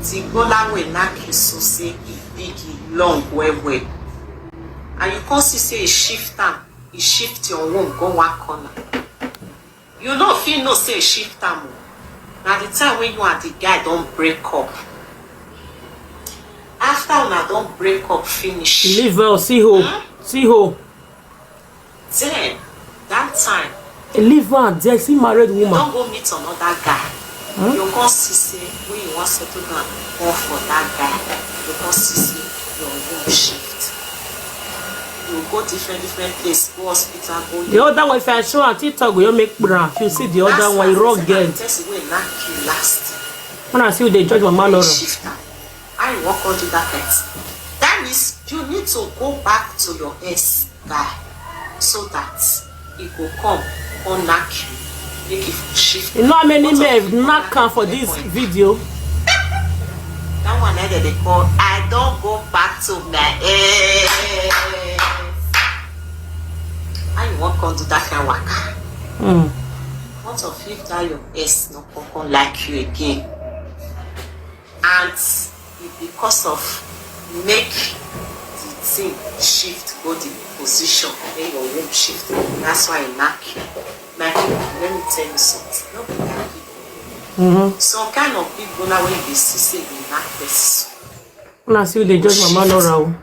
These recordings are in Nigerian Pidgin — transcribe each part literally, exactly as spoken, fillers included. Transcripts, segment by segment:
The gbola wey knack you so say e big, e long well well. And you come see say e shift am, e shift your womb go one corner. You no fit know say e shift am o. Na the time wey you and the guy don break up. After una don break up finish. Leave her, see hoe, see hoe. Then, that time, Leave her, there see married woman. Don go meet another guy. You come see say when you wan settle down, come for that guy. You come see say your womb shift. You go different different place, go hospital, go. The other one, if I show her TikTok, go you make bra. If you see the other one, you wrong girl. Person wey knack you last. When I see you, they judge my man. Shift am. How you wan come do that kind thing? That means you need to go back to your ex guy so that he go come, come knack you, make you shift. You know how many men knack am for this video? That one na dem dey call, "I don go back to my ex." How you wan come do that kind waka? Hmm. What of if that your ex no come, come like you again? And e because of make the thing shift go the position, make your womb shift. That's why e knack you. My people, let me tell you something. No be that people. Some kind of people now wey you dey see say e dey knack person. Una see, you dey judge mama Nora o.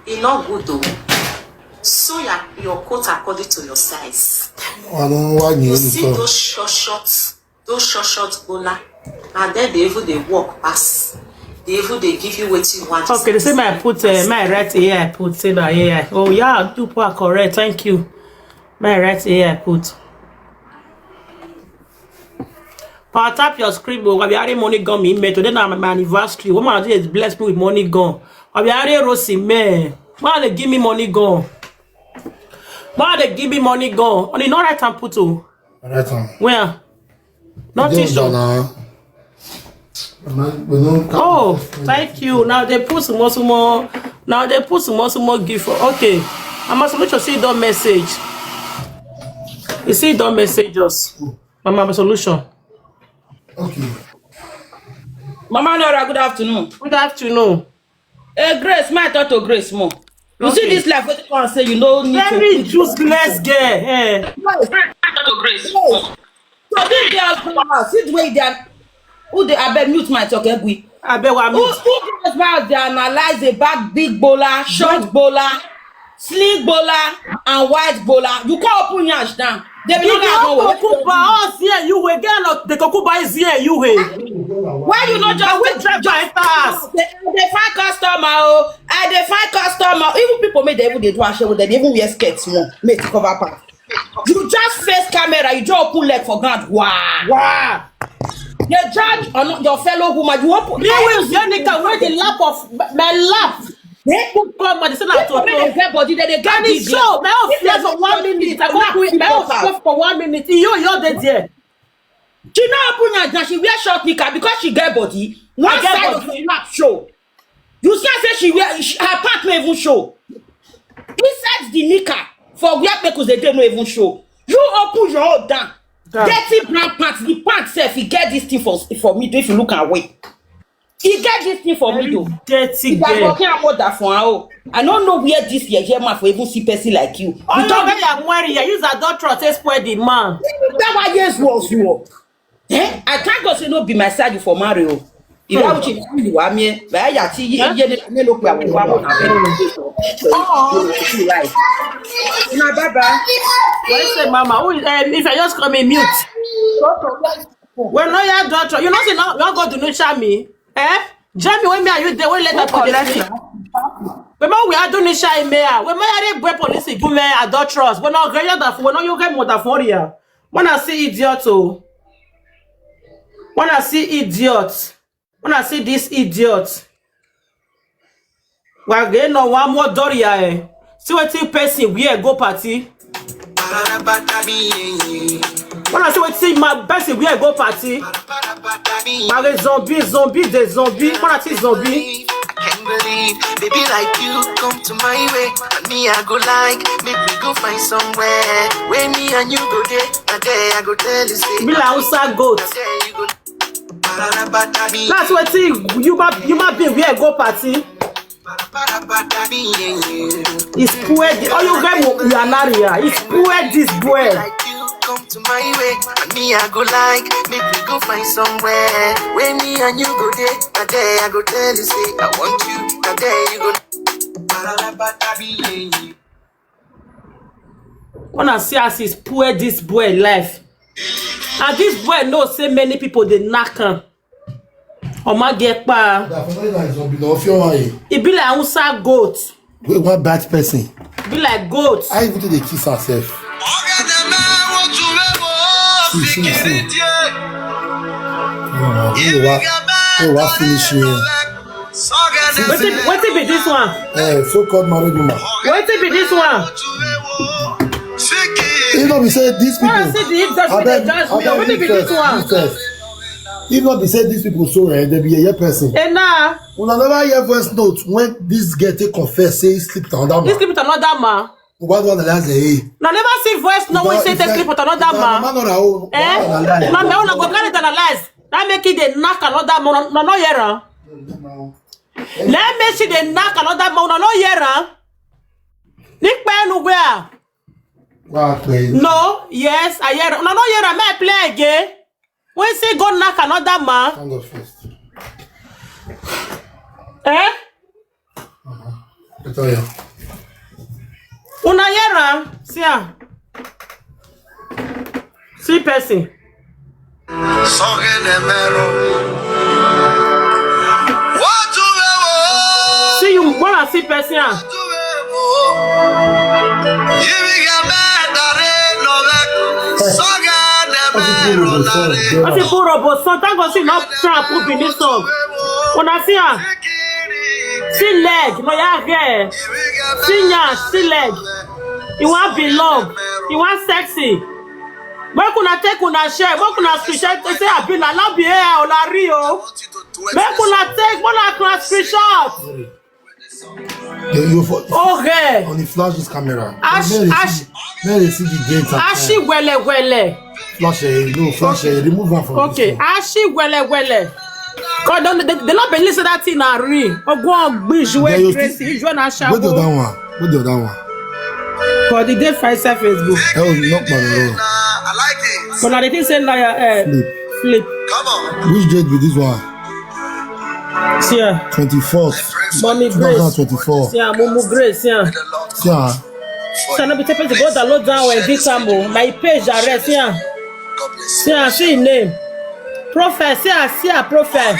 E no good o. Sew your, your coat according to your size. I don't want you. You see those short short, those short short gbola, and then they even dey work pass. They even dey give you wetin you want. Okay, they say my put, uh, my right ear I put, say na ear. Oh yeah, two people are correct. Thank you. My right ear I put. Power tap your screen, bro. Wabiari money gun me, man. Today na my anniversary. Woman just bless me with money gun. Wabiari Rosie, man. Why they give me money gun? Why they give me money gun? Only no right and put o. Right on. Where? Nothing so. Oh, thank you. Now they put some more, some more. Now they put some more, some more gift for. Okay. Mama Solution see don message. You see don message us. Mama Solution. Okay. Mama Nora, good afternoon. Good afternoon. Eh, Grace, my talk to Grace more. You see this life, what you come say, you no need to. Very useless girl. Eh. Grace, my talk to Grace more. So this girl come out, see the way they are, who they, abeg mute my talk, Egwi. Abeg wa mute. Who, who girls now they analyze about big gbola, short gbola, slim gbola, and wide gbola? You can't open your down. They be not like, oh, Kokuba, oh, see you, we get lot, the Kokuba is here, you, hey. Why you not just, we drive by fast. They, they find customer, oh, and they find customer. Even people make they even they do a show with them, they even wear skirts more, make to cover pants. You just face camera, you just open leg for ground. Wow. Wow. They judge on your fellow woman. You open. You will Jenica with the lap of my lap. Eh? Who come and say that to get body, they get. And it's so my own fear for one minute. I go quit my own fear for one minute. You, you're there. She no open her down. She wear short knicker because she get body. One side of the lap show. You see, I say she wear, she, her pant no even show. Inside the knicker for where pickles they dey no even show. You open your own down. Dirty brown pants. The pants sef, he get this thing for, for me. If you look away, he get this thing for me though. Dirty girl. Working and mother for her. I don't know where this year, year man for even see person like you. Oh, you no, don't where I'm wearing, you use adulterous to spoil the man. That why yes was you. Eh? I can't go say no be my side you for marry o. If I would you, you are me, but I ya see ye, ye, ne, ne, look where we want to. Oh, right. Now, Baba. What is it, Mama? Who is, um, if I just come in mute? Well, no, your daughter. You know, say no, no go do no shami. Eh? Jamie, when me and you, they will let her collect. Remember, we are doing shy mayor. When me are the police, you me adulterous. When I get that, when you get mother for here. When I see idiot, oh. When I see idiot. When I see this idiot. Wage no one more Doria, eh. See wetin person wear go party. When I see wetin my person wear go party. Wage zombie, zombie, the zombie. When I see zombie. I can't believe baby like you come to my way. And me, I go like, make me go find somewhere. Where me and you go there, and there I go tell you, say, be like Hausa goat. And there you go. That's wetin human human being wear go party. It's poor. The, oh, you get mo yanaria. It's poor this boy. Like you come to my way, and me I go like make we go find somewhere. When me and you go there, a day I go tell you say I want you. A day you go. Wanna see as he spoil this boy life. And this boy know say many people dey knack am. Omagepa. That for me na zombie na ofio wa ye. E be like Hausa goat. Wait, one bad person. Be like goat. I even dey kiss herself. See, see, see. Oh, wa, oh, wa finish me. Wetin wetin be this one? Eh, so-called married woman. Wetin be this one? If no be say these people, I see the if just dey judge me. Wetin be this one? If not be say these people so, eh, they be a year person. Eh, nah. Una never hear voice note when this girl take confess say he sleep with another man. He sleep with another man. What one the last day? Na never see voice note when say take sleep with another man. Man on her own. Eh? Na me una go carry it analyze. That make it dey knack another man. Na no hear am. Let me see dey knack another man. Na no hear am. Nipe enu where? Wa pe. No, yes, I hear. Na no hear am. Me play again. When say go knack another man. Thank God first. Eh? Better, yeah. Una hear am? See am. See person. See you wanna see person ah. What if you robo son? Thank God say you not try and put Benin song. Una see am. See leg, no ya hair. See nyash, see leg. You want belong. You want sexy. Make una take una share. Make una screenshot. Say I be la la be here or la rio. Make una take. Make una screenshot. You, you for, okay. On the flash this camera. Ash, ash. May they see the gate. Ashi wele wele. Flash it, no, flash it, remove her from okay. Ashi wele wele. God don't they, they not believe say that thing are real. Ogun gbiju wey crazy, you na shawo. Wait the other one. Wait the other one. For the day five side Facebook. Oh, not my road. But I think say liar eh flip. Flip. Come on. Which date be this one? See her. Twenty-fourth. Mommy Grace. Two thousand twenty-four. See her. Mumu Grace. See her. See her. So no be tell person go download that one, this am o. My page arrest. See her. See her. See her name. Prophet. See her. See her prophet.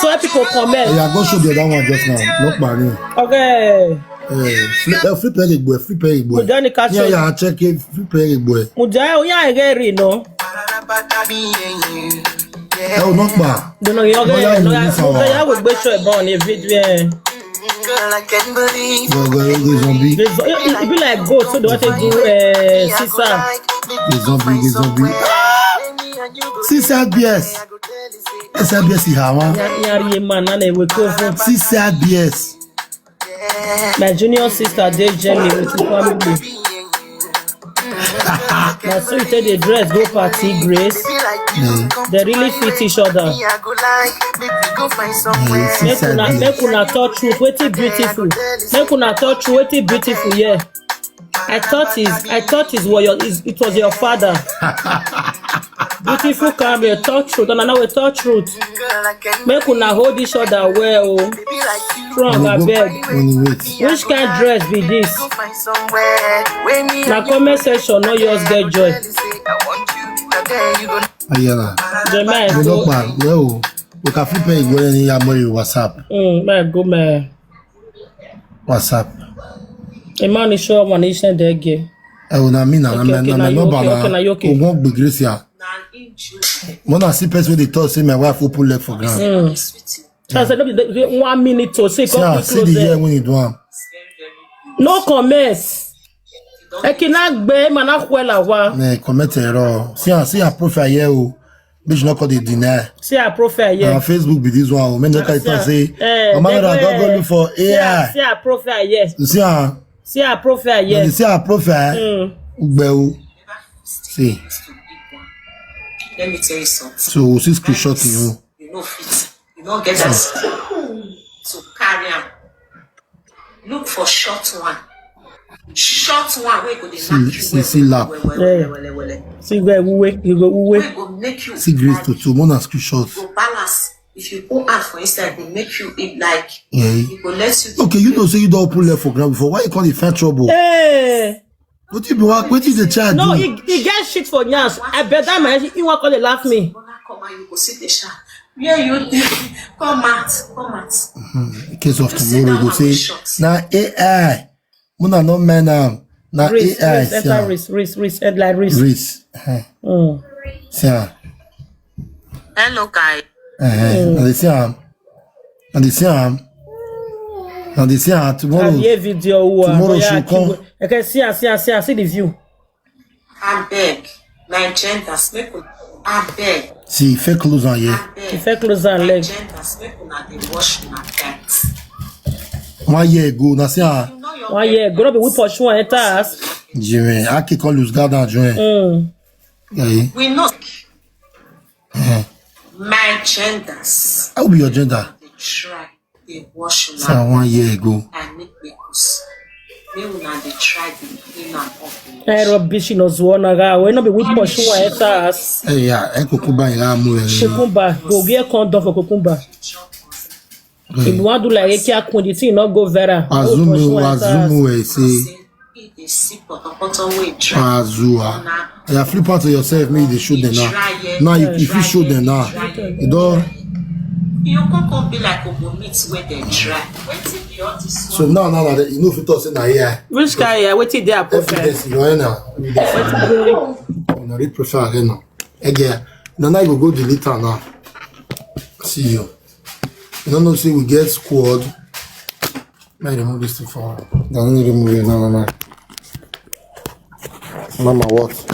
So help people comment. Yeah, go show the other one just now. Look by me. Okay. Eh, flip, eh, flip ẹ gbọ́, flip ẹ gbọ́. Mo jẹ́ ní ká ṣe. Yeah, yeah, check it, flip ẹ gbọ́. Mo jẹ́ ó yà ẹ̀rẹ́ rè náà. Ẹ ò náà pa. Dùnà yọ gẹ́ yọ gẹ́ yà wò gbé ṣọ ẹ̀bọ̀n ní fídíò ẹ̀. Gbọ̀ngàn ogun zombie. They zo- It it be like goat so they want to do uh, sisa. The zombie, the zombie. Sisa B S. S I B S ìhà wọn. Yàrá yẹn máa nánà ìwé kó fún. Sisa B S. My junior sister dey Germany with the family. Na so you take dey dress go party, Grace. They really fit each other. Make una make una talk truth. Wetin beautiful? Make una talk truth. Wetin beautiful? Yeah. I thought is I thought is what your is, it was your father. Beautiful camera, talk truth. And I know we talk truth. Make una hold each other well. Oh. Strong, I beg. Which kind dress be this? Na comment section, no yours get joy. Ayala. Jeremiah, mo so lọ pa lẹ o. O ka fi pẹ ìwé ni amọ yìí WhatsApp. Mm, my go my WhatsApp. Emma ni show ọmọ ní iṣẹ́ dẹ́gẹ̀. Ẹ o na mi na na Okay, okay, na na my you number okay, okay, na na you okay. Ogun gbegere si a. Mo na see person wey dey talk say my wife open leg for ground. Mm. So I said, no, be- be- one minute to say, See come ah, quick see the close year there. When you do am. No comments. Ẹ kì í ná gbé, ẹ máa ná kú ẹ là wá. Ẹ comment ẹ̀rọ. See am, see her profile here o. Make she no come dey deny. See her profile here. Na Facebook be this one o. Make no carry talk say, eh, Mama Nora go go look for see her, A I. See her profile here. You see am? See her profile here. You see her profile? Mm. Ugbe o. See. Let me tell you something. So, we see screenshot you. No fit. You don't get that to carry am. Look for short one. Short one wey go dey see, see, see lap. Well, well, well, well, well. See where we wait, you go we wait. Wey go make you see grace to two. More than screenshot. Go balance. If you go out for inside, go make you eat like. Yeah. It go let you. Okay, you know, say you don't pull left for ground before. Why you call it fair trouble? Hey. What you be work? What is the charge? No, he, he get shit for nyas. I bet that man, he won't call it laugh me. Come and you go sit the sha. Where you dey? Come out, come out. Mm-hmm. In case of tomorrow, go say na A I. Muna no man am. Na A I. Race, race, enter race, race, race, headline race. Race. Uh-huh. Mm. See am. Hello, guys. Uh-huh. Mm. And they see am. And they see am. And they see am tomorrow. Have a video. Tomorrow she come. Okay, see am, see am, see am, see the view. Abeg, my genders, make una abeg. See, fake clothes on here. Abeg. Fake clothes and leg. My genders, make una dey wash una pants. One year ago, na see ah. One year ago, no be we pursue and enter us. Jimmy, I can call lose guard and join. Mm. Yeah. We know. Eh. My genders. How be your gender? Dey try. Dey wash una. Say one year ago. And make pickles. Make una dey try dey clean am up. Eh, rubbish in Ozuona ga. We no be we pursue one enter us. Eh, yeah, eh, kukumba ira mu eh. Kukumba, go get condom for kukumba. If you want do like Eke Akun, the thing not go viral. Azumu, Azumu, eh, say. He dey see potopoto wey dry. Azua. Yeah, flip out to yourself, make you dey show them now. Now you, if you show them now, you don't. You come come be like ogo meat wey dey dry. Wetin be all this one? So now, now, now, you know if you talk say na A I. Which kind A I? Wetin dey happen? Evidence, you know, now. Wetin dey? Una read profile again now. Again, now, now you go go delete am now. See you. You don't know say we get squad. Let me remove this thing for her. No, let me remove it. No, no, no. Mama, what?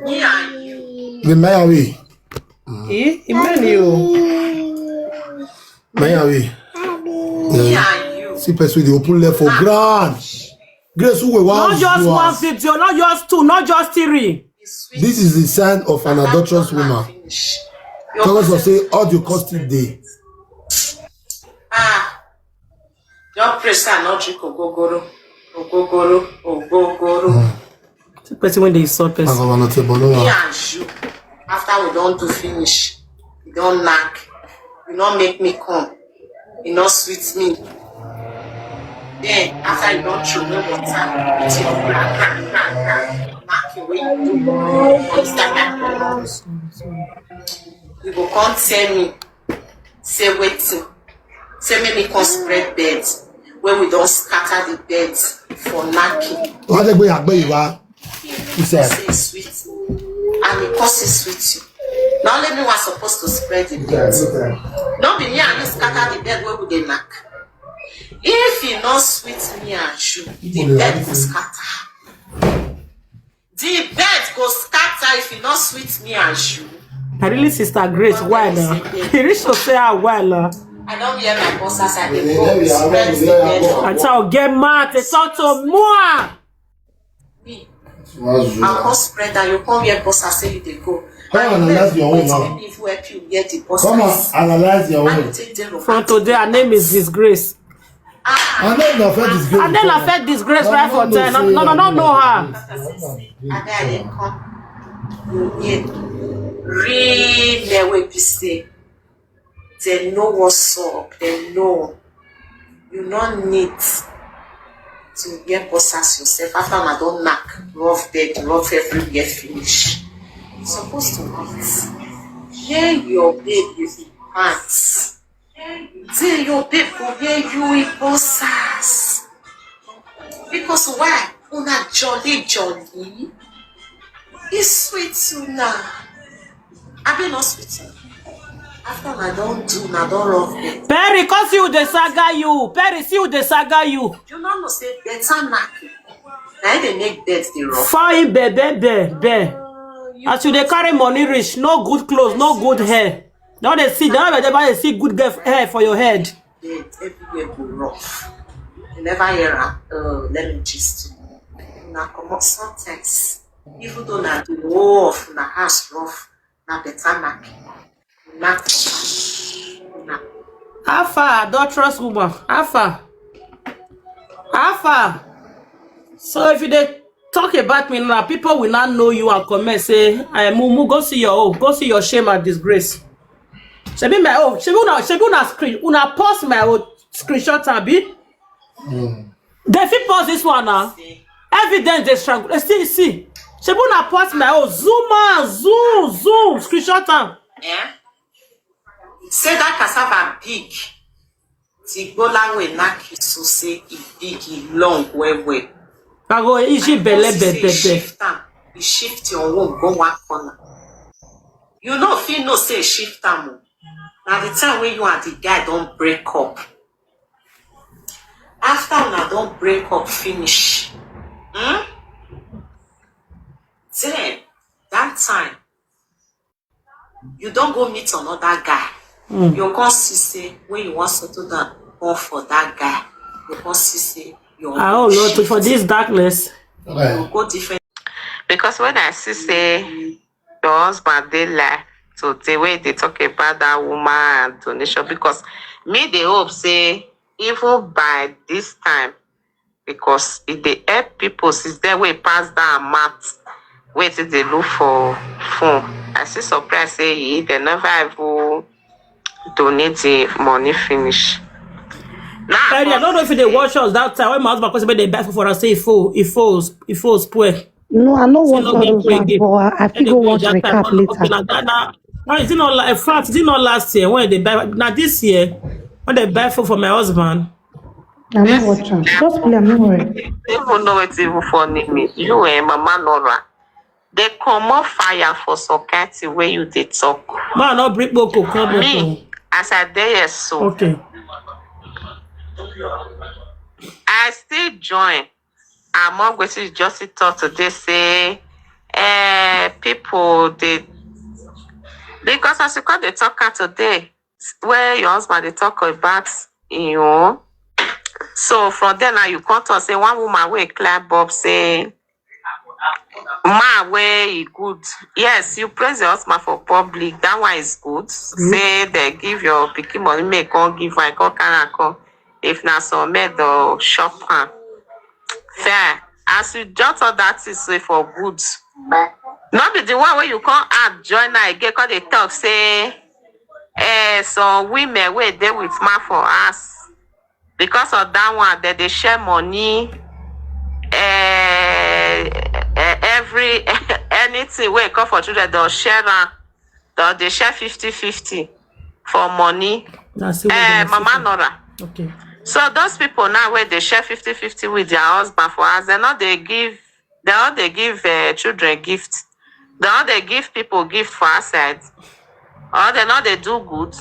Me and you. The Maya way. Eh? Emmanuel. Maya way. Me and you. See person with the open left for ground. Grace, who we want? Not just one video, not just two, not just three. This is the sign of an adulterous woman. Tell us to say audio cost it day. Ah, don't press her, not drink ogogoro, ogogoro, ogogoro. Mm. See person when they insult person. Me and you, after we don't do finish, we don't knack, you don't make me come. E no sweet me. Then after you don throw away water with your crack, crack, crack, crack, knack away you do for inside my body. You go come tell me, say wetin? Say make me come spread bed when we don scatter the bed for knacking. Wọ́n á jẹ́ pé àgbẹ̀ yìí wá. He said, say sweet. And he cause it sweet you. Now let me was supposed to spread the bed. No be me and you scatter the bed where we dey knack. If e no sweet me and you, the bed go scatter. The bed go scatter if e no sweet me and you. I really, Sister Grace, why now? He reached to say how well. Uh, I don't wear my boss as I dey go spread the bed. I tell get mad, they talk to more. Me. I come spread and you come wear bossa say you dey go. Come and analyze your own now. People help you wear the bossa. Come and analyze your own. From today, her name is Disgrace. Ah. Her name na first Disgrace. Her name na first Disgrace right for there. No, no, no, no, her. Abeg, I dey come. You hear? Real men wey be say dem know what's up, dem know. You no need to wear boxers yourself. After una don knack, rough bed, rough everywhere finish. You suppose to wait. Hear your babe with the pants. Then your babe go hear you with boxers. Because why? Una jolly jolly. E sweet una. Abi no sweet una? After una don do, una don rough bed. Perry, come see who dey saga you. Perry, see who dey saga you. You no know say better knack na im dey make bed dey rough. Fine, be, be, be, be. As you dey carry money reach, no good clothes, no good hair. Now they see, now they never see good girl hair for your head. Bed everywhere go rough. You never hear am. Uh, let me gist you. Una comot sometimes. Even though na the whole of una house rough, na better knack. Knack for una. How far, adulterous woman? How far? How far? So if you dey talk about me now, people will not know you and comment say, "I mumu, go see your own, go see your shame and disgrace." Shebi my own, shebi una, shebi una screen, una post my own screenshot, abi? They fit post this one now. Evidence dey strong. They still see. Shebi una post my own. Zoom am, zoom, zoom, screenshot am. Eh? Say that cassava big. Tigbola wey knack you so say e big, e long well well. I go easy Come belle see say e bebebe. Shift am. E shift your own go one corner. You no fit know say e shift am o. Na the time wey you and the guy don break up. After una don break up finish, hmm? Then that time you don go meet another guy. You come see say when you wan settle down, come for that guy. You come see say your Ah, oh Lord, for this darkness. You go different. Because when I see say your husband dey lie today, wey dey talk about that woman and donation, because me dey hope say even by this time, because e dey help people since then wey pass that amount wey still dey look for phone. I still surprise say e dem never even donate the money finish. Now, Kylie, I don't know if you dey watch us that time when my husband come say make dem buy food for us, say e full, e full, e full spoil. No, I no Say watch no all get those free ones, gift. but I When fit they go watch watch that time, recap no, okay, later. na that, na, na, is it not like France? Is it not last year when they buy? Now this year when they buy food for my husband. I no watch am. Just play am, no worry. Even know wetin even funny me. You and Mama Nora, they comot fire for some kind thing wey you dey talk. Man, no bring boko come Me, boko. As I dey here so, Okay. I still join among wetin you just talk today say eh, people dey, because as you come dey talk am today, where your husband dey talk about you, so from there now you come talk say one woman wey climb up say man wey e good. Yes, you praise your husband for public, that one is good. Say they give your pikin money, make come give am, come carry am come. If na some men don shop am, fair. As you jot all that thing say for good, no be the one wey you come add join am again, come dey talk say eh, some women wey dey with man for house, because of that one dem dey share money. Eh, eh, every anything wey come for children, dem share am. Dem dey share fifty fifty for money. That's it. Eh, Mama Nora. Okay. So those people now wey dey share fifty fifty with their husband for house, dem no dey give, dem no dey give eh, children gift. Dem no dey give people gift for outside. Or dem no dey do good.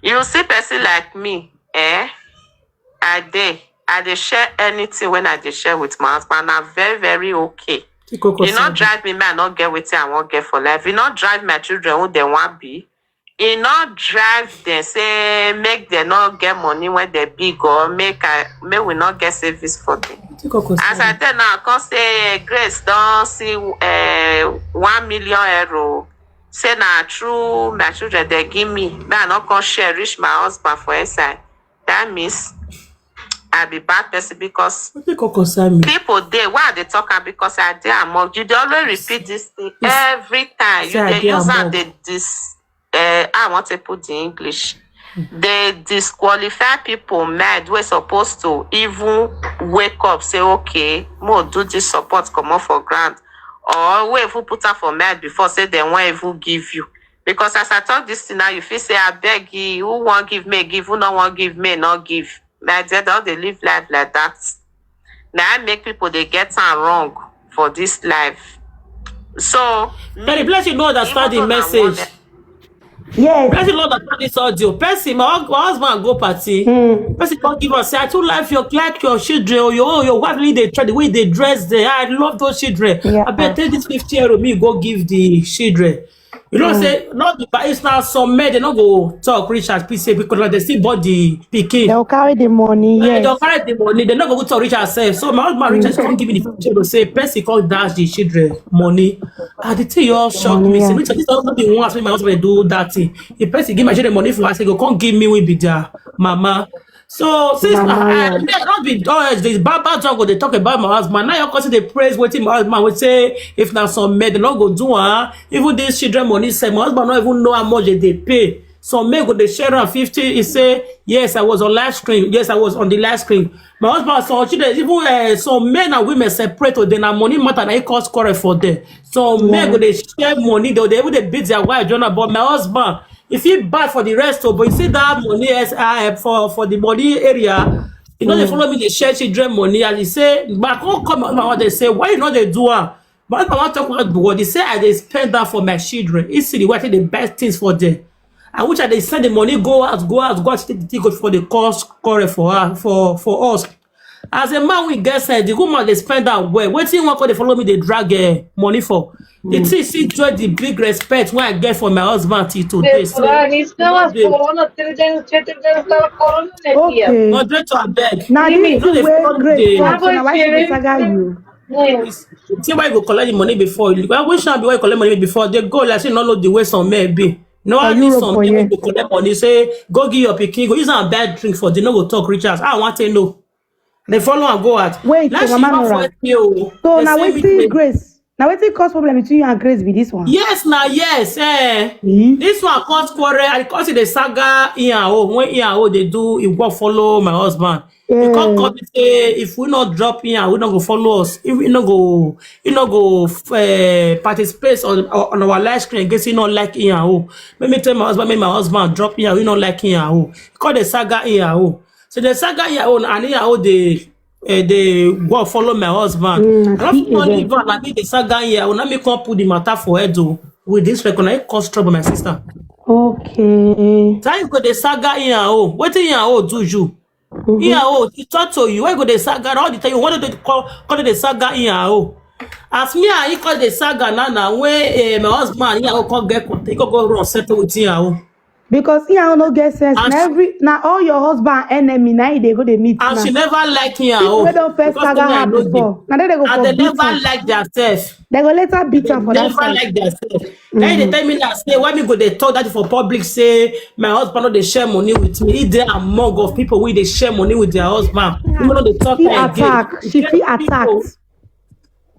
You see person like me, eh? I dey, I dey share anything wey I dey share with my husband. Na very, very okay. Take cocoa E no sand. Drive me, make I no get wetin I wan get for life. E no drive my children who dem wan be. E no drive dem say make dem no get money when dem big, or make I, make we no get savings for them. Take cocoa As I sand. Tell now, I come say Grace don see eh, one million euro. Say na true my children dem give me. Make I no come share reach my husband for inside. That means I be bad person because Wetin cocoa sand me? People dey, why I dey talk am, because I dey among you. Dey always repeat this thing every time. You dey use am dey dis. Uh, I want to put the English. Dey disqualify people mind wey supposed to even wake up say okay, mo do this support comot for ground, or wey even put am for mind before say dem wan even give you. Because as I talk this thing now, you feel say I beg you, who wan give me give, who no wan give me no give. My dear, don dey live life like that. Na I make people dey get am wrong for this life. So But the place you no understand the message. Yes. Person no understand this audio. Person, my, hus- my husband go party. Person come give us say, "I too like your, like your children. Oh, your, your wife really dey try the way they dress there. I love those children. Yeah. I bet take this fifty euro me go give the children." You know, say, not the, but it's not some men, they not go talk rich as P C A because, like, they still bought the pikin. They'll carry the money, Eh, yes. They'll carry the money, they not go talk rich as sef. So my husband reach as come give me the picture to say, person come dash the children money. And the thing you all shock me. Yeah. Say, which is not the one as my husband do that thing. The person give my children money for us, he go come give me with be their mama. So since Mama, I, I, yeah. I not be always the bad bad talk go they talk about my husband. Now you come see the praise waiting my husband would say if not some men they not go do her. Even this children money say my husband not even know how much they, they pay. Some men go they share am fifty. He say yes, I was on live screen. Yes, I was on the live screen. My husband some children even uh, some men and women separate or then na money matter na it cause quarrel for them. Some men go they share money though they even they beat their wife. Jonah, but my husband if he buy for the rest of but you see that money as uh, for for the money area. You know they follow me they share children money and he say but I come come out my husband they say why you know they do am. My husband wan talk about what he say I dey spend that for my children. He see the way I take the best things for them. I wish I dey send the money go out, go out, go out, take the thing go for the cause quarrel for her, for for us. As a man we get send, the woman dey spend am well. Wetin you wan come dey follow me dey drag uh, money for? The thing still join the big respect wey I get for my husband till today. So, Слава корона, три дена, четири дена става корона, не пия. Okay. Moderator, abeg. Now Mimi. this thing wey Grace Hey. talk, so na why she dey saga you? See why you go collect the money before. Why we should be why you collect money before? They go like say no know the way some men be. No, For I need Europe, some for men here. go collect money. Say go give your pikin. Go use am buy drink for. They no go talk reach house. I want to know. They follow and go out. Wait, Let's so Mama not Nora. Force me. Oh. So They now say me wetin they- Grace? Now wetin cause problem between you and Grace be this one? Yes, now yes. Eh. Hmm? This one cause quarrel. I cause the saga in her own. When in her own they do, it go follow my husband. He come Yeah. come say if we not drop in, we not go follow us. If we not go, he not go uh, participate on on our live screen. Guess he not like in her own. Let me tell my husband, make my husband drop in, we not like in her own. Call the saga in her own. So the saga in her own and in her own they uh, they go follow my husband. Mm, I I don't see feel again. leave her like me the saga in her own. Let me come put the matter for her though. With this record, I cause trouble, my sister. Okay. Time you go the saga in her own. What in her own do you? In her own, he talk to you. Why you go the saga? All the time you want to call call the saga in her own. As me and he call the saga now now when uh, my husband in her own come get contact, he go go run settle with in her own. Because he no get sense. And Na she- every na all your husband enemy na he dey go dey meet And now. She never like in her People own. wey don first Because saga when I her know before. Na they dey go And for they beat never am. like themselves. They go later beat They am for that never side. Like themselves. Then they tell me now, say, why me go they talk that for public, say, my husband no they share money with me. He there among of people where they share money with their husband. You know they talk She like gay. attack. She Gay feel people. Attacked.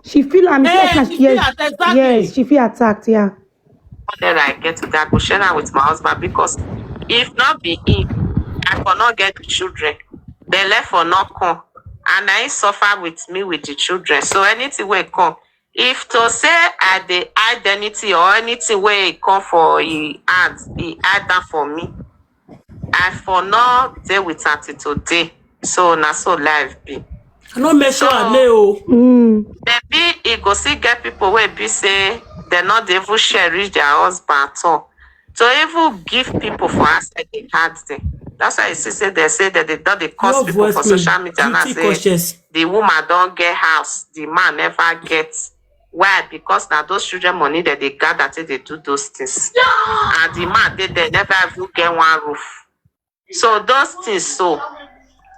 She feel am. Eh, Yes, she feel yes, attacked, exactly. Yes, she feel attacked. Yeah. Whatever I get today, I go share am with my husband because if not be him, I for not get the children. They left for not come. And I suffer with me with the children. So anything will come. If to say I dey hide anything or anything wey e come for e hand, e hide am for me. I for no dey with am till today. So na so life be. I no mention So- her name. Oh. Mm. Maybe e go still get people wey be say dem no dey even share reach their husband at all. To even give people for outside dey hard thing. That's why you see say they say that they don dey curse No people voice for me. social media now Guilty say conscience. the woman don get house, the man never get. Why? Because na those children money that they gather take dey do those things. And the man dey there never even get one roof. So those things so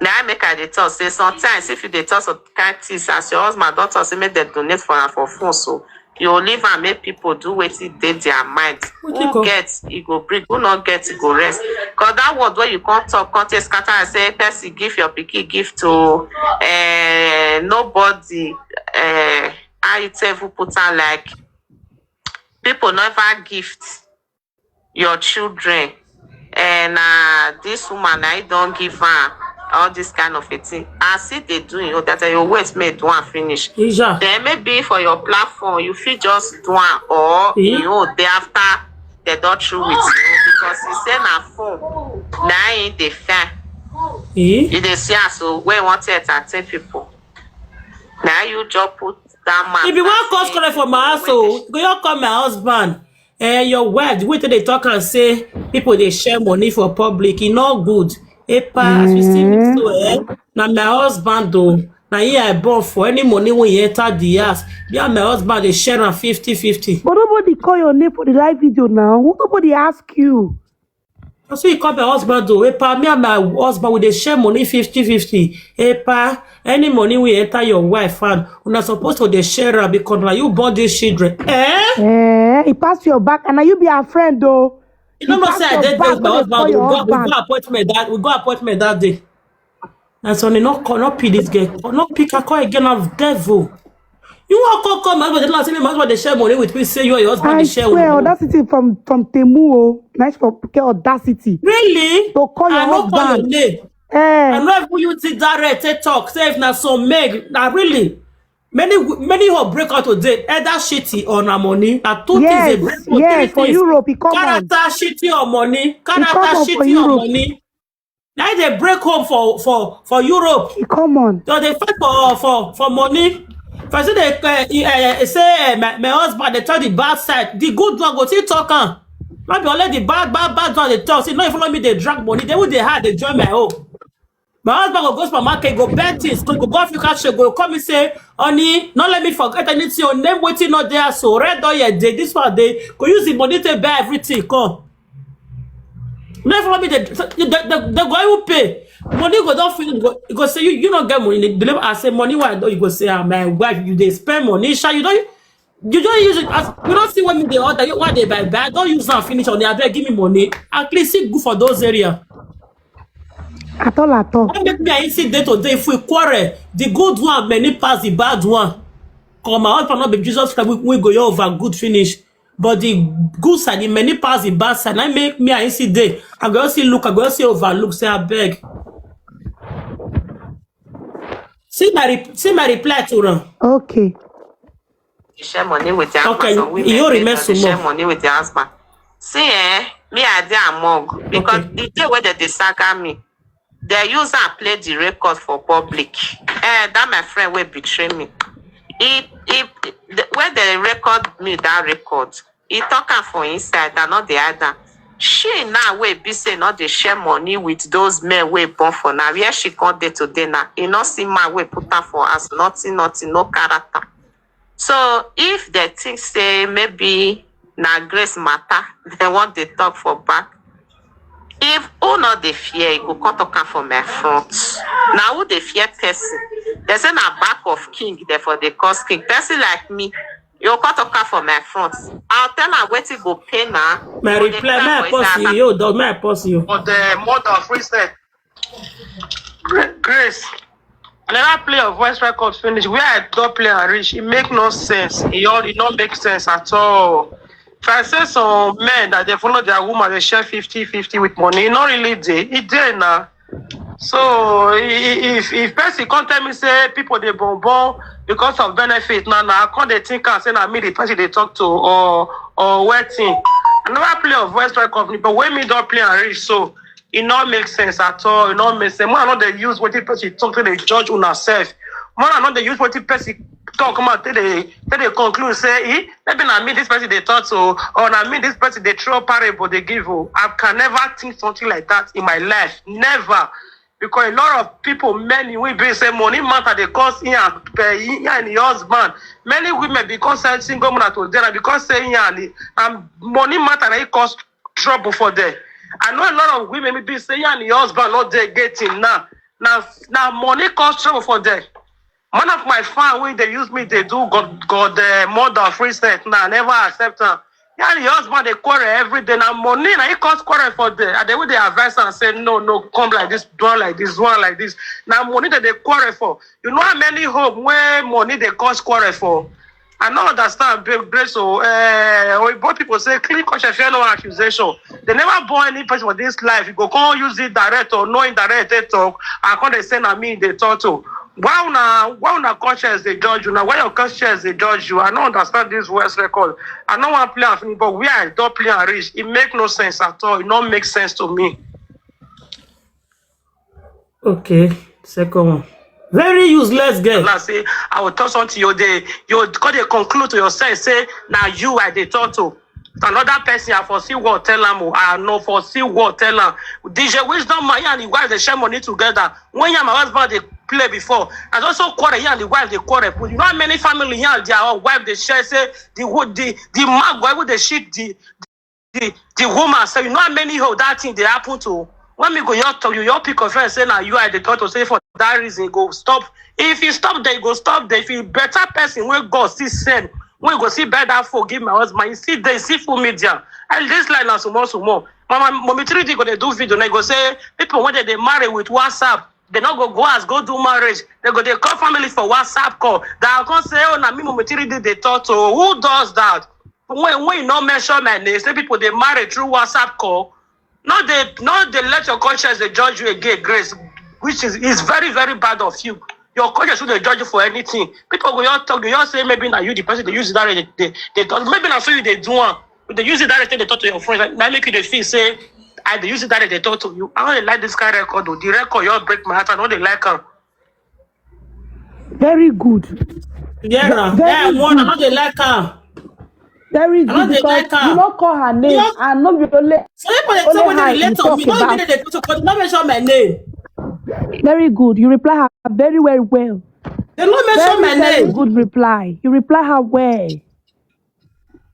na im make I dey talk say sometimes if you dey talk some kind things as your husband don talk say make dem donate for am for phone so you go leave am make people do wetin dey their mind. Wetin Who come? Get e go bring, who no get e go rest. Cause that word wey you come talk come take scatter am say person give your pikin give to eh, nobody eh, how you take even put am like people never gift your children and uh, this woman I don't give her all this kind of a thing. I see they do you that your ways may do and finish. Asia. Then maybe for your platform you feel just do am or Yeah. you know they after they don't true with you because you say na phone na in the fair. Eh? You dey see am so wey wan take entertain people. Na you just put that man. If you wan cause quarrel for my house, oh, go you call my husband. Eh, your wife, the way they talk and say people they share money for public, e not good. Epa, as you see me so, eh, na my husband though. Na here I born for. Any money wey enter the house, me and my husband dey share am fifty fifty. But nobody call your name for the live video now. Nobody ask you. Na so you call my husband o. Epa, me and my husband, we dey share money fifty fifty. Epa, any money wey enter your wife hand, una suppose to dey share am because na you born these children. Eh? Eh, he pass your back and now you be her friend though. You know, say I dey there with my husband. We go, we go appointment that we go appointment that day. And so no call, no pick this girl, no pick her call again of devil. You want call call my husband? Tell say my husband dey share money with me. Say you and your husband dey share. I swear, audacity from from Temu o. Nice for get audacity. Really? To call your I no call your husband. Name. Eh. I no even use it direct take talk. Say if na some men, na really many many who break out today, either shitty or na money. Na two things they break out. Yes, yes, for Europe, e come on. Character shitty or money. Character shitty or money. Now they break home for for for Europe. E come on. So they fight for for for money. If I say they uh, uh, say uh, my, my husband, they tell the bad side. The good one go still talk am. Not be only the bad bad bad one they talk. See, no, if follow me, they drag money. They would they had they join my own. My husband go go supermarket, go buy things, go go go Africa show, go come and say, honey, not let me forget anything. Your name waiting not there, so red or your day. This one they go use the money to buy everything. Come. No follow me. They they they, they go even pay. Money go don finish. Go, go say you you no get money. They, they, I say money. Why don't you go say ah my wife? You dey spend money. Sha, you don't you don't use it as you don't see what me dey order. You why they buy buy? Don't use am finish on the abeg give me money. At least it good for those area. At all, at all. What make me and you sit there today? If we quarrel, the good one many pass the bad one. Come, my husband not be Jesus Christ. We, we go your over good finish. But the good side, the many pass the bad side. I make me and you sit there. I go see look, I go see overlook. Say I beg. See my re- see my reply to her. Okay. They share money with their husband. Okay, some women you remain small. Share money with their husband. See, eh, me I dey among because okay. The day where they saga me, they use and play the record for public. Eh, that my friend will betray me. If if the, when they record me that record, he talk am for inside and not the other. She now wey be say not dey share money with those men wey born for now. Where she come dey today now, he not see man wey put am for house, nothing, nothing, no character. So if they think say maybe na grace matter, they want dey talk for back. If who not dey fear, you go come talk am for my front. Now who dey fear person? They say na back of king, therefore they cause king. Person like me, you go come talk am for my front. I'll tell am wetin go pay na. My reply, may I pause you? Yo, dog, may I pause you? For the mother of Christian. Grace. I never play a voice record finish. Where I don't play and reach, it make no sense. It all it not make sense at all. If I say some men that they follow their woman, they share fifty fifty with money. Not really day. It day now. So if if person come tell me say people they bon bon because of benefit now now I can't they think and say na me the person they talk to or or waiting. I never play a voice record company, but when me don't play and reach so it not make sense at all. It not make sense. When I know they use what the person talk to they judge on herself. When I know they use what the person talk about till they till they conclude say eh, maybe na me this person they talk to or na me this person they throw parable they give. Oh, I can never think something like that in my life. Never. Because a lot of people, many will be say money matter they cause here and uh, here and your husband. Many women because say single mother to them because say here and, and money matter they cause trouble for them. I know a lot of women will be say here and your husband not there getting now. Now now money cause trouble for them. One of my fan wey dey use me dey do god god uh, mother of recent now I never accept am. Yeah, the husband dey quarrel every day na money na he cause quarrel for there and then wey dey advise am say no no come like this do am like this do am like this na money dem dey quarrel for. You know how many home wey money dey cause quarrel for? I no understand babe grace o eh oyibo people say clean conscience fear no accusation. They never born any person for this life you go come use it direct or no indirect take talk and come dey say na me dey talk to. Why una why una conscience dey judge una why your conscience dey judge you I no understand this voice record. I no wan play am finish but where I don play am reach e make no sense at all e no make sense to me. Okay, second one. Very useless girl. Una say I will talk something you dey you come dey conclude to yourself say na you I dey talk to. Another person I for see word tell am o I no for see word tell am. D J Wisdom man and him wife dey share money together when him and my husband dey play before. And also quarrel, he and the wife dey quarrel. But you know how many family he and their wife dey share, say the wo- the the man go even dey shit the the the woman. So you know how many hoe that thing dey happen to. When me go your talk, you your pick of friend say na you I dey talk to, say for that reason e go stop. If you stop there, e go stop there. If you better person wey God still send, wey go see better forgive my husband, you see dey see full media. And this line na small small. Mama, mommy three D go dey do video, na e go say people wey dey dey marry with WhatsApp, they no go go as go do marriage. They go dey call family for WhatsApp call. That I come say, oh, na me mommy three D dey talk to. Who does that? When when you no mention my name, say people dey marry through WhatsApp call. No dey no dey let your conscience dey judge you again, Grace, which is is very very bad of you. Your conscience should dey judge you for anything. People go your talk, you your say maybe na you the person dey use that dey dey dey talk. Maybe na so you dey do am. You dey use it that dey talk to your friends. Like, na make you dey feel say I dey use it that dey talk to you. I no dey like this kind record o. The record you break my heart. I no dey like am. Very good. Yeah, na. Very Yeah, one, I good. No dey like am. Very I no good dey because like am. You no call her name You know- and no be only So people dey only somebody her relate you to talk me. No about. Even dey talk to God. No mention my name. Very good. You reply her very very well. They no mention Very my very name. Good reply. You reply her well.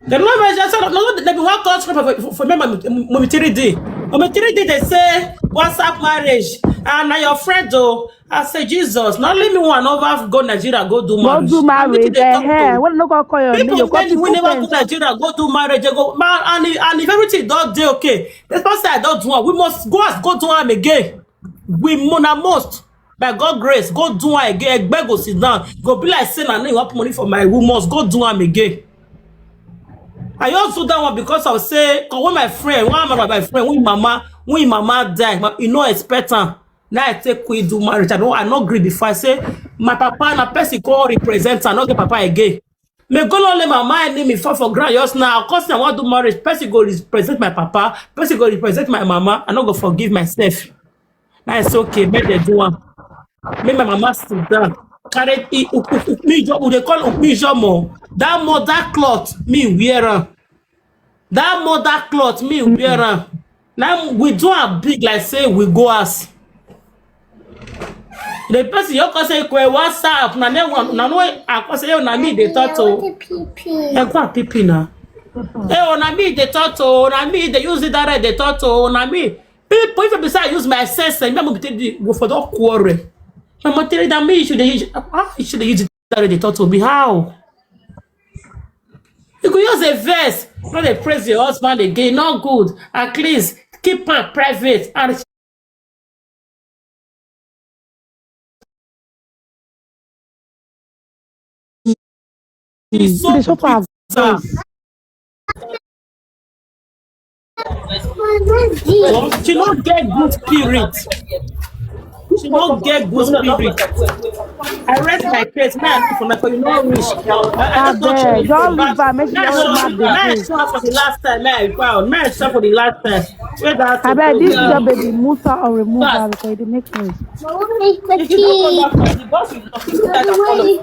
They no mention. So no, no, they be one call for for, for me, mommy three D. Mommy three D. They say WhatsApp marriage. And na your friend though. I say Jesus. Not let me one over go Nigeria go do Go marriage. do Na me marriage. dey talk Eh, to. What no go call your name? People You call many we people never go friends. Nigeria go do marriage. They go man and if, and if everything don dey okay, this person I don do am. We must go as go do am again. We mona must by God grace go do am again. Egbe go sit down. Go be like say na name want money for my we must go do am again. I just do that one because of say cause when my friend, one of my friend, when mama, when mama die, ma, you no expect am. Now I take we do marriage. I don't, I no agree before. I say my papa na person go represent. I no get papa again. Me go no let my mind name me fall for ground just now. Of course, I want do marriage. Person go represent my papa. Person go represent my mama. I no go forgive myself. Now it's okay. Make they do one. Make my mama sit down. Carry it. Ukmijo, they call Ukmijo more. That mother cloth me wear am. That mother cloth me wear am. Now we do a big like say we go as. The person you can say kwe WhatsApp na ne one na no I can say na me dey talk to. E kwa pipi na. Eh, oh, na me dey talk to. Na me dey use it that dey talk to. Na me. People if be say I use my sense, and me be take the go for the quarrel. My mother tell that me you should dey use ah you should dey use it that dey talk to me how. You go use a verse, not dey praise your husband again, not good. At least keep am private and They shop her voice. She no get good spirit. She no get good spirit. I rest my case. Now I look for my you know reach. I, I just don't Abeg, change don't the leave her. Make she Now no I mad show- now I again. show her for the last time. Now I found. Now I show her for the last time. Now I found. Wait that Abeg, this Yeah. Your baby, move her or remove her Fast. Because it dey make noise. If you don't come back, the boss will knock you. Look at that follow. Look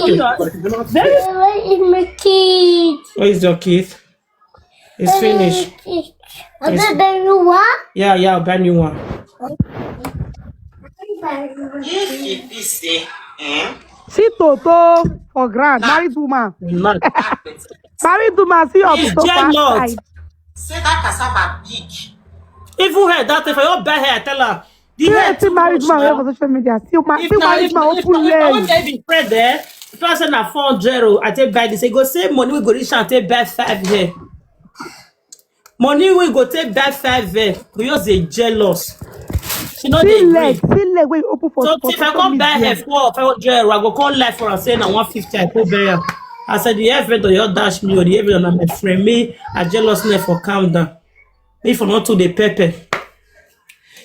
at that. Very Where is my kid? Where is your kid? It's finished. I bet you what? Yeah, yeah, I'll buy new one. If e be say, eh, See Toto for ground, married woman. Not. Married woman, see your He's Toto jealous. Side. Say that cassava big. Even her, that if I don't buy her, I tell her. The See hair wetin too married much man wear now. For social media. See, ma- If see na married if man if open na if I leg. want to be friend there, if I say na four hundred euro, I take buy this. I go say money we go reach and take buy five here. Money we go take buy five here. We just dey jealous. She no See dey leg, gree. See leg wey you open for So for if I social come buy media. Her four five hundred euro, I go come lie for her say na one fifty I go buy am. I said the heaven don your dash me or the heaven na my friend me. I jealous me for calm down. If I not to the pepper.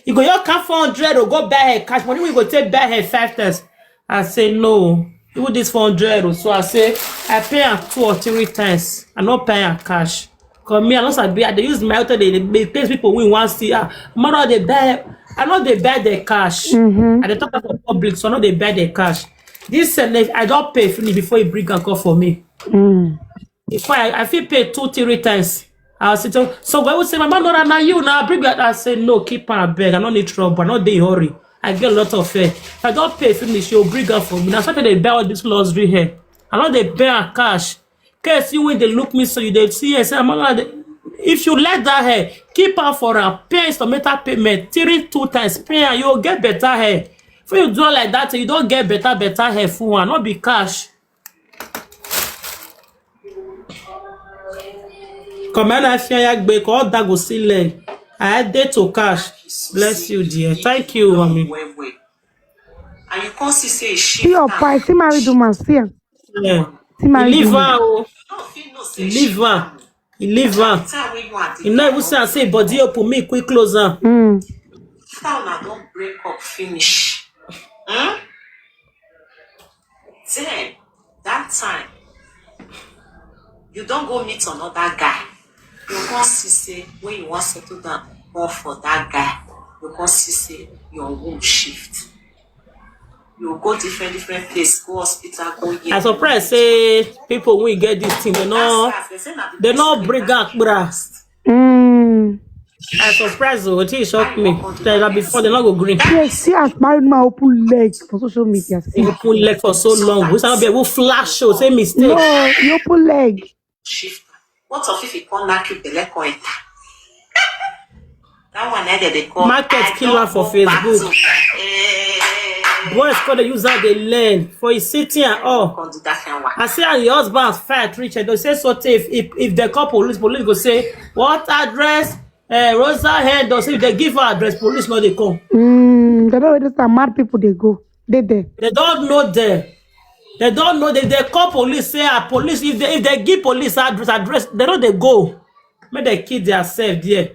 You go your car four hundred or go buy her cash money. We go take buy her five times. I say no. Even this four hundred or so I say I pay her two or three times. I not pay her cash. Cause me I not sabi I dey use my auto dey dey pay people we want see ah. Mother dey buy I not dey buy the cash. Mm-hmm. I dey talk for public so I not dey buy the cash. This uh, I don't pay finish before you bring a call for me. Mm. If I I feel pay two three times. I say so, so when we say mama no na you now bring that I say no keep her beg I no need trouble I no dey in hurry. I get a lot of hair. If I don pay finish, you bring am for me. Na so I dey buy all this luxury hair. I no dey buy am cash. Case you wey dey look me so, you dey see, I say, "Amala, dey-," if you like that hair, keep am for am. Pay instrumental payment, three, two times, pay am, you go get better hair. If you do am like that, you don get better, better hair full one, no be cash. Come on, I fear ya gbe ko dago sile. I dey to cash. Bless you, dear. Thank you, mommy. And you can't see say she See your pie, see married woman, see am. Yeah. See He married leave woman. Her, oh. He leave her. He leave her. He not even say, I say, body open me, quick close am. Mm. After una don break up finish. Hmm? Then, that time, you don go meet another guy. You come see say when you wan settle down, born for that guy, you come see say your womb shift. You go different, different place, go hospital, go here. I surprise say people wey get this thing, they no, That's why I say na the they person no wey bring am kpra. Mm. I surprise you, wetin shock me. Tell her before, they no go green. Yes, see as married man open leg for social media. See. Open leg for so long. We sabi who flash show, say mistake. No, you open leg. Shift. What of if he come knock you belle come enter? That one eh, they call Market I killer don't for go back Facebook. To, eh, Boys call the user they learn for his city and all. Come do that kind one. I say, and your husband fight Richard. They say so if, if, if they call police, police go say, "What address?" Uh, Rosa head. They say if they give her address, police no they come. Mm, they don't understand mad people they go. They there. They don't know them. They don't know. They, they call police, say, "Ah, police." If they, if they give police address, address, they know they go. Make they kill themselves there.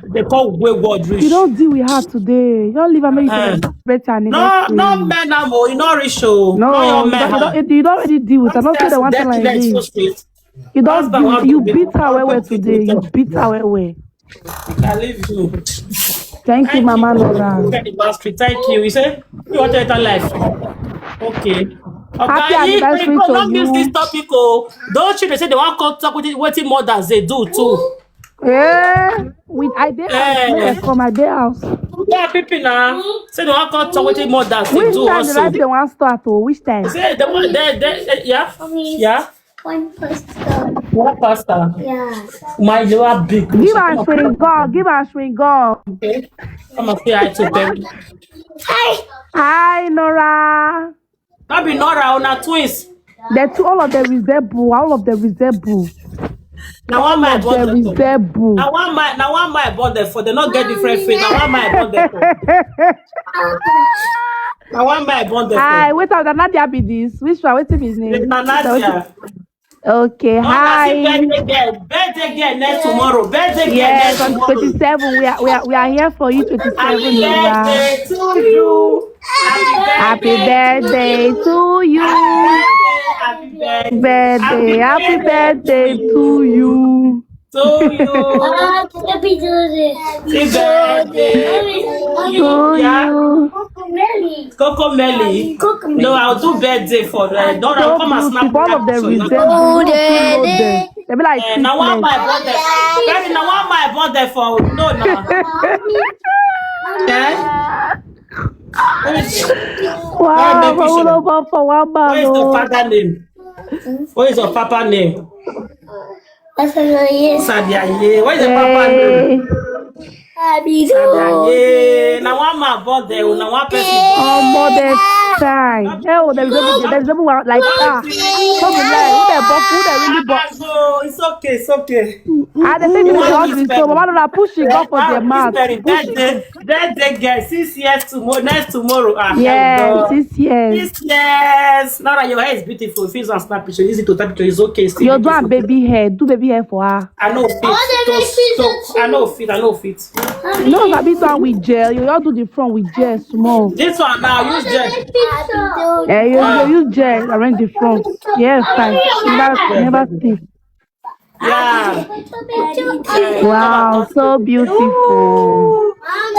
They call wayward rich. You don't deal with her today. You don't leave her, make you Eh. Respect her. No, no men am o. You not rich o. No, no, your you men don't, you am. Don't, you don't really deal with her. Don't say the one thing like this. You don't Husband deal with, want you to beat her well well today. You beat her well well. I leave you. Thank you, Mama Nora. Happy anniversary. Thank you. You say you want to enter life. Okay. Happy anniversary to you. Don't miss this topic, oh. Don't you, they say they want to talk with wetin mothers they do too. Eh, with I dey house. Eh. Come, I dey house. Yeah, people now. Say they want to talk with mothers they do also. Which time the life they want start, oh? Which time? Say the one, they, they, they, yeah, yeah. One pastor. One pastor. Yeah. My, you are big. Give us swing God. Give us swing God. Okay. Come and say hi to them. Hi. Hi, Nora. Not be Nora, una twins. The two, all of them resemble. All of them resemble. Now one my bond them for. Now one my, now one my bond them for. They not get different face. Now one my bond them for. Now one my bond them for. Hi, wait, Nadia be this. Which one? What's his name? Na Nadia. Okay, hi. Birthday girl, birthday girl next tomorrow. Birthday girl next tomorrow. Yes, on twenty-seven, we are, we are, we are here for you, twenty-seven. Happy birthday to you. Happy birthday to you. Happy birthday. Happy birthday to you. To you. Happy birthday. Happy birthday. To you. Coco Melly. Coco Melly. No, I'll do birthday for them. Don't come and snap picture. All of them resemble. They be like, eh, now one my brother. Baby, now one my brother for no now. Eh? Wow, for one man. What is the father name? What is your papa name? Sadiaye. What is your papa name? Sadiaye. Now one man born there, now one person. Oh, mother time. Oh, there's no, there's no one like that. Come on, who they buff, who they really buff? It's okay, it's okay. I don't think it's all this. So, Mama, push it up for their mouth. Birthday girl, six years tomorrow, next tomorrow. Ah, yeah, six years. Six years. Now that your hair is beautiful, if you want snap picture, easy to take picture, it's okay. Still beautiful. You do a baby hair, do baby hair for her. I know fit. I know fit. I know fit. No, I be done with gel. You all do the front with gel small. This one now, use gel. Eh, you, you use gel, arrange the front. Yes, fine. Never, never see. Yeah. Wow, so beautiful.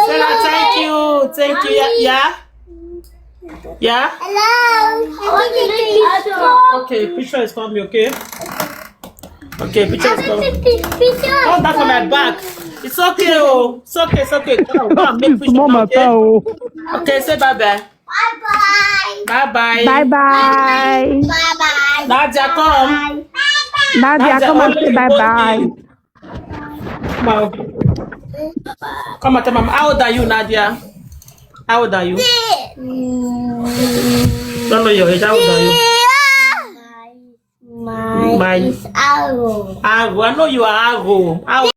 Sarah, thank you. Thank you. Yeah. Yeah. Yeah? Hello. I want to take a picture. Okay, picture is coming, okay? Okay, picture is coming. Take a picture. Come back on my back. It's okay, oh. It's okay, it's okay. Go, go and make fish. Small matter, oh. Okay, say bye bye. Bye bye. Bye bye. Bye bye. Bye bye. Nadia, come. Nadia, come and say bye bye. Come out. Come and tell mama. How old are you, Nadia? How old are you? Don't know your age. How old are you? My, My- is arrow. Ago. I know you are Ago. How